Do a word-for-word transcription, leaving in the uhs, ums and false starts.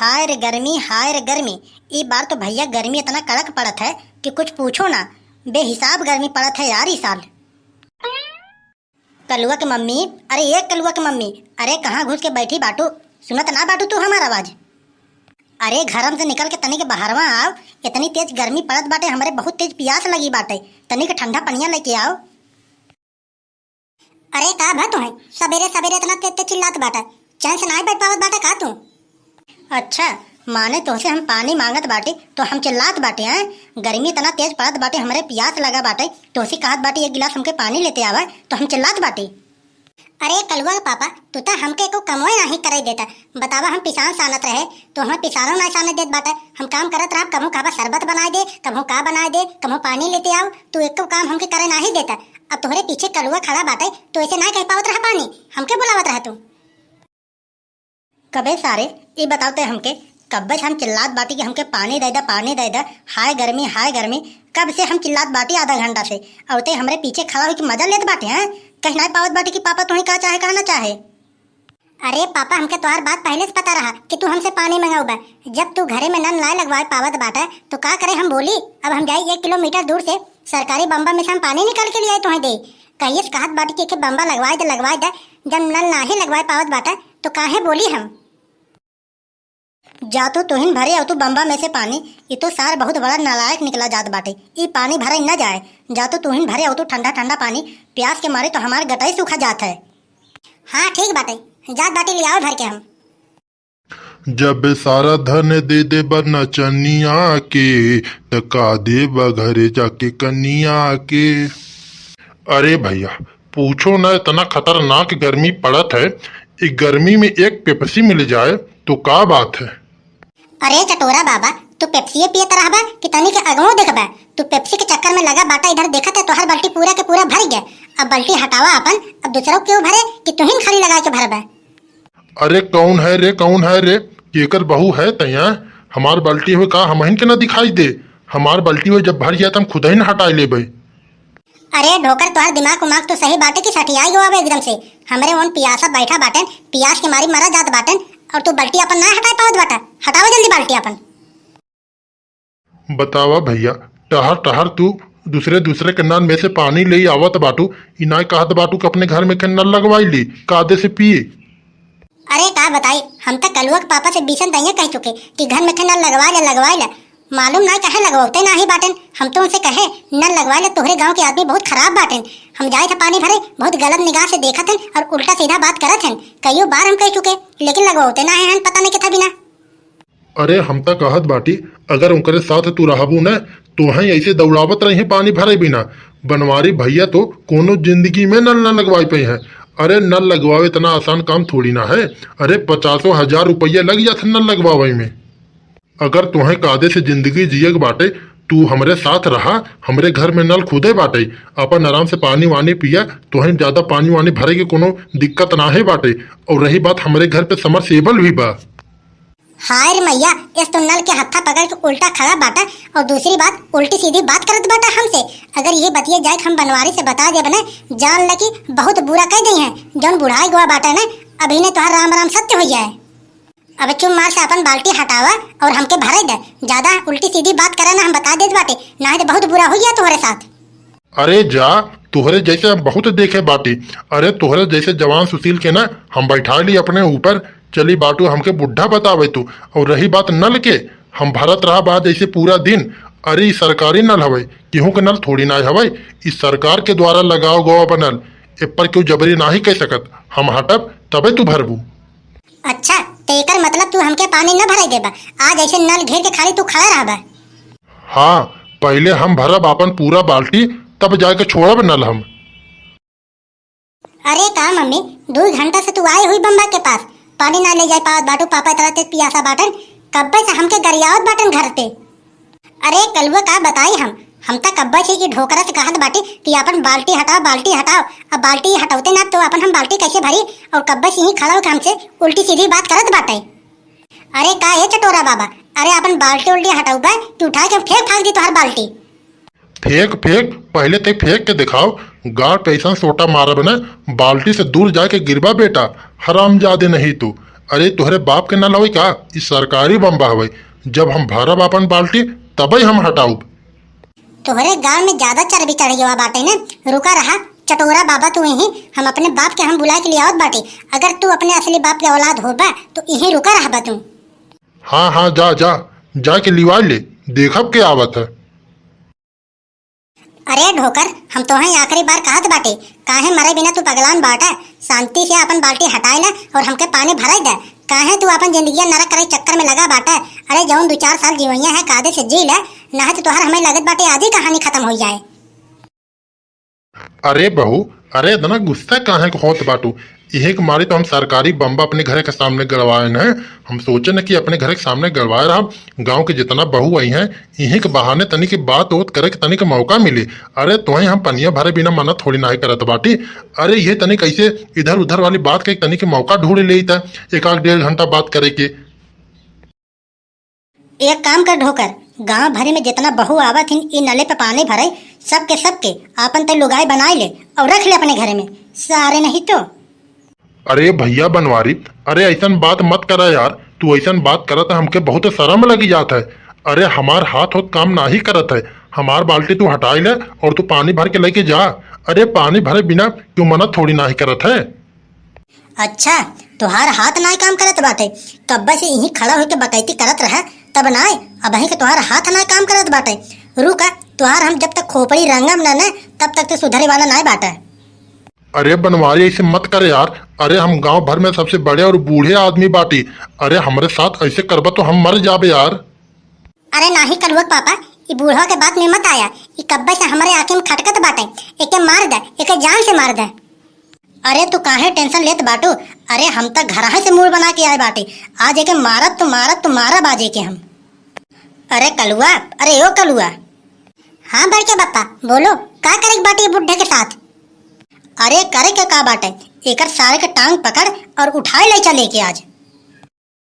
हाय रे गर्मी, हाय रे गर्मी। ई बार तो भैया गर्मी इतना कड़क पड़त है कि कुछ पूछो ना। बेहिसाब गर्मी पड़त है यार ई साल। कलुआ के मम्मी, अरे ए कलुआ के मम्मी, अरे कहाँ घुस के बैठी बाटू? सुनत ना बाटू तू हमार आवाज? अरे घरम से निकल के तनिक बहरवा आव, इतनी तेज गर्मी पड़त बाटे, हमरे बहुत तेज पियास लगी बाटे, तनिक ठंडा पनिया लेके आव। अरे का भा तुहैं, सबेरे सबेरे इतना तेज तेज चिल्लात बाटा, चैन से नाहीं बैठ पावत बाटा का तू? अच्छा, माने तोहसे हम पानी मांगत बाटे तो हम चिल्लात बाटे, हैं? गर्मी इतना तेज पड़त बाटे, हमरे पियास लगा बाटे, तोहसे कहत बाटे एक गिलास हमके पानी लेते आवा तो हम चिल्लात बाटे। अरे कलुआ के पापा, तू तो हमके एको कमवे नाहीं करे देता। बतावा हम पिसान सानत रहे तो हमें पिसानो नाहीं साने देत बाटे। हम काम करत रहा, कभू कहबा शरबत बनाए दे, कभू का बनाए दे, कभू पानी लेते आव, तू एको काम हमके करे नाहीं देता। अब तोहरे पीछे कलुआ खड़ा बाटे, तू ऐसे नाहीं कह पावत रहा पानी, हमके बुलावत रहा तू। कबे सारे, ई बताओ ते हमके, कब्बे से हम चिल्लात बाटी कि हमके पानी दे दा, पानी दे दा, हाय गर्मी, हाय गर्मी। कब से हम चिल्लात बाटी आधा घंटा से, और ते हमरे पीछे खड़ा होके मजा लेत बाटे, हैं? कहीं नाहीं पावत बाटे कि पापा तुहैं का चाहे, का ना चाहे। अरे पापा, हमके तोहार बात पहले से पता रहा कि तू हमसे पानी मंगाउबा। जब तू घरे में नल नाहीं लगवाए पावत बाटा, तो का करे हम बोली? अब हम जाई एक किलोमीटर दूर से सरकारी बम्बा में से हम पानी निकाल के ले आई तुहैं दे। कहिए से कहत बाटी कि एके बम्बा लगवाए दे, लगवाए दे। जब नल नाहीं लगवाए पावत बाटा, तो काहे बोली हम? जा तो तुहिन भरे अउतू बम्बा में से पानी। ई तो सार बहुत बड़ा नालायक निकला जात बाटे। ई पानी भरे न जाए। जा तो तुहिन भरे अउतू ठंडा ठंडा पानी। प्यास के मारे तो हमार गटई सूखा जात है। हाँ ठीक बाटे, जात बाटे, ले आओ भर के हम। जब सारा धन दे देबा नचनिया के, त का देबा घरे जाके कनिया के। अरे भैया, पूछो ना, इतना खतरनाक गर्मी पड़त है। ई गर्मी में एक पेप्सी मिल जाए तो का बात है। अरे चटोरा बाबा, तू पेप्सिये पियत रहबा कि तनी के अगवो देखबा? तू पेप्सी के चक्कर में लगा बाटा, इधर देखत है तोहर बाल्टी पूरा के पूरा भर गया। अब बाल्टी हटावा अपन, अब दूसरा केहू भरे कि तुहिन खाली लगा के भरबा? अरे कौन है रे, कौन है रे, केकर बहू है तैया? हमार बाल्टी हुए का हमहिन के ना दिखाई दे? हमार बाल्टी हुए जब भर जाए त हम खुद ही ना हटाए लेबे। अरे ढोकर, तोहार दिमाग उमाग तो सही बाटे कि सठियाई गो अब एकदम से। हमरे ओन पियासा बैठा बाटेन, पियास के मारी मरा जात बाटेन, और तू बाल्टी अपन ना हटाए पावत बाटा। हटावा जल्दी बाल्टी अपन। बतावा भैया, टहर टहर तू दूसरे दूसरे के नल में से पानी ले आवत बाटू, ई नाय कहत बाटू कि अपने घर में के नल लगवाई ली, कादे से पिए। अरे का बताई, हम त कलुआ के पापा से बीसन दइया कह चुके कि घर में के नल लगवा ले, लगवा ले। मालूम नाय काहे लगवाते नाही बाटेन। हम तो उनसे कहे, नल लगवा ले, तोहरे गांव के आदमी बहुत खराब बाटेन। हम जाए थे पानी भरे, बहुत गलत निगाह से देखत हन और उल्टा सीधा बात करत हन। कईयों बार हम कह चुके, लेकिन लगवाते ना है हन, पता नहीं किथा बिना। अरे हम त कहत बाटी, अगर उनकरे साथ तू रहबू न, तोहई ऐसे दौड़ावत रही पानी भरे बिना। बनवारी भैया तो कोनो जिंदगी में नल न लगवाई पई है। अरे नल लगवावे इतना आसान काम थोड़ी ना है। अरे पचासों हजार रुपया लग जात नल लगवावे में। अगर तोहई कायदे से जिंदगी जिए के बाटे, तू हमरे साथ रहा, हमरे घर में नल खुदे बाटे, अपन आराम से पानी वानी पिया, तोहई ज्यादा पानी वानी भरे के कोनो दिक्कत ना है बाटे। और रही बात, हमरे घर पे समरसेबल भी बा। हाय रे मैया, एस तो नल के हत्था पकड़ के उल्टा खड़ा बाटा और दूसरी बात उल्टी सीधी बात करत बाटा हमसे। अगर ये बतिया जाए के हम बनवारी से बता देब न, जान ल कि बहुत बुरा कह दई हैं। जौन बुढ़ाई गवा बाटा न, अभी ने तोहार राम राम सत्य हो जाए। अब चुप मार से अपन बाल्टी हटावा और हमके भरे दे। ज्यादा उल्टी सीधी बात करे ना, हम बता देत बाटे, ना तो बहुत बुरा हो जाए तोहरे साथ। अरे जा, तोहरे जैसे हम बहुत देखे बाटी। अरे तोहरे जैसे जवान सुशील के ना हम बैठा ली अपने ऊपर। चली बाटू हमके बुढ़ा बतावे तू। और रही बात नल के, हम भरत रहा बा जैसे पूरा दिन। अरे ई सरकारी नल हवे, केहू के नल थोड़ी ना हवे। ई सरकार के द्वारा लगाव गवा बनल, ए पर केहू जबरी नाही कह सकत। हम हटब तबे तू भरबू। अच्छा, तो एकर मतलब तू हमके पानी न भरे देबा? आज ऐसे नल घेर के खाली तू खड़ा रहबा? हाँ, पहले हम भरब आपन पूरा बाल्टी, तब जाके छोड़ब नल हम। अरे का मम्मी, दू घंटा से तू आए हुई बम्बा के पास, पानी ना ले जाए पावत बाटू, पापा इतना तेज पियासा बाटन, कब्बे से हमके गरियावत बाटन घर पे। अरे कलुआ का बताई हम, हम त कब्बे से की ढोकरा से कहत बाटी कि अपन बाल्टी हटाओ, बाल्टी हटाओ। अब बाल्टी हटौते ना तो अपन हम बाल्टी कैसे भरी? और कब्बे से ही खड़ा होके हमसे उल्टी सीधी बात करत बाटे। अरे का ए चटोरा बाबा, अरे अपन बाल्टी उल्टी हटौबे कि उठा के हम फेंक फांक दी तोहार बाल्टी। फेंक फेंक, पहले ते फेंक के दिखाओ, गाड़ पे ऐसा सोटा मारब न, बाल्टी से दूर जाके गिरबा बेटा, हरामजादे नहीं तू। अरे तोहरे बाप के ना लवे का? ई सरकारी बम्बा हवे। जब हम भरब आपन बाल्टी तबे हम हटाउब। तोहरे गाल में ज्यादा चर्बी चढ़ गवा बाटे ना। रुका रहा चटोरा बाबा, तू यहीं, हम अपने बाप के हम बुला के ले आवत बाटे। अगर तू अपने असली बाप के औलाद होबा तो यहीं रुका रहबा तू। हाँ हाँ, जा जा, जाके लिवा ले, देखब के आवत है। अरे ढोकर, हम तोहई आखिरी बार कहत बाटे, काहे मरे बिना तू पगलान बाटा? शांति से आपन बाल्टी हटाए ले और हमके पानी भराई दे। काहे तू आपन जिंदगिया नरक करे चक्कर में लगा बाटा? अरे जौन दो चार साल जीवइया है, कायदे से जी ले, नाहीं तो तोहार हमें लगत बाटे आज ही कहानी खत्म हो जाए। अरे बहू, अरे इतना गुस्सा काहे को होत बाटू? इहे के मारे तो हम सरकारी बम्बा अपने घरे के सामने गड़वाए न। हम सोचे न कि अपने घरे के सामने गड़वाए रहब, गाँव के जितना बहू आई हैं, इहे के बहाने तनी के बात ओत करे के तनी के मौका मिले। अरे तोहे हम पनिया भरे बिना मना थोड़ी नाहीं करत बाटी। अरे ये तनी कैसे इधर उधर वाली बात के तनी के मौका ढूंढ लेइत, एक आध डेढ़ घंटा बात करे के। एक काम कर ढोकर, गांव भरे में जितना बहू आवत हिन, ई नले पे पानी भरे, सबके सबके आपन तय लुगाई बनाए ले और रख ले अपने घरे में, सारे नहीं तो। अरे भैया बनवारी, अरे ऐसन बात मत करा यार, तू ऐसन बात करत है, हमके बहुत शर्म लगी जात है। अरे हमार हाथ होत काम नाही करत है, हमार बाल्टी तू हटाई ले और तू पानी भर के लेके जा। अरे पानी भरे बिना क्यों मना थोड़ी नाही करत है। अच्छा, तुहार हाथ नाय काम करत बाटे? कब्बे से यहीं खड़ा होके बकैती करत रहा, तब नाय, अबहीं के तुहार हाथ नाय काम करत बाटे। रुका, तुहार हम जब तक खोपड़ी रंगम ना न, तब तक तो सुधरे वाला नाय बाटे। अरे बनवारी, ऐसे मत कर यार। अरे हम गांव भर में सबसे बड़े और बूढ़े आदमी बाटी। अरे हमरे साथ ऐसे करबा तो हम मर जाबे यार। अरे नाही कलुआ के पापा, ई बूढ़वा के बात में मत आया। ई कब्बे से हमरे आँखी में खटकत बाटे। एके मार दे, एके जान से मार दे। अरे तू काहे tension लेत बाटू? अरे हम त घरहा से मूड़ बना के आए बाटे। आज एके मारब तो मारब तो मारब आज एके हम। अरे कलुआ, अरे ओ कलुआ। हाँ बड़के पापा, बोलो, का करे के बाटे ई बुढ़े के साथ? अरे करे के का बाटे, एकर सारे के टांग पकड़ और उठाए ले चले के आज।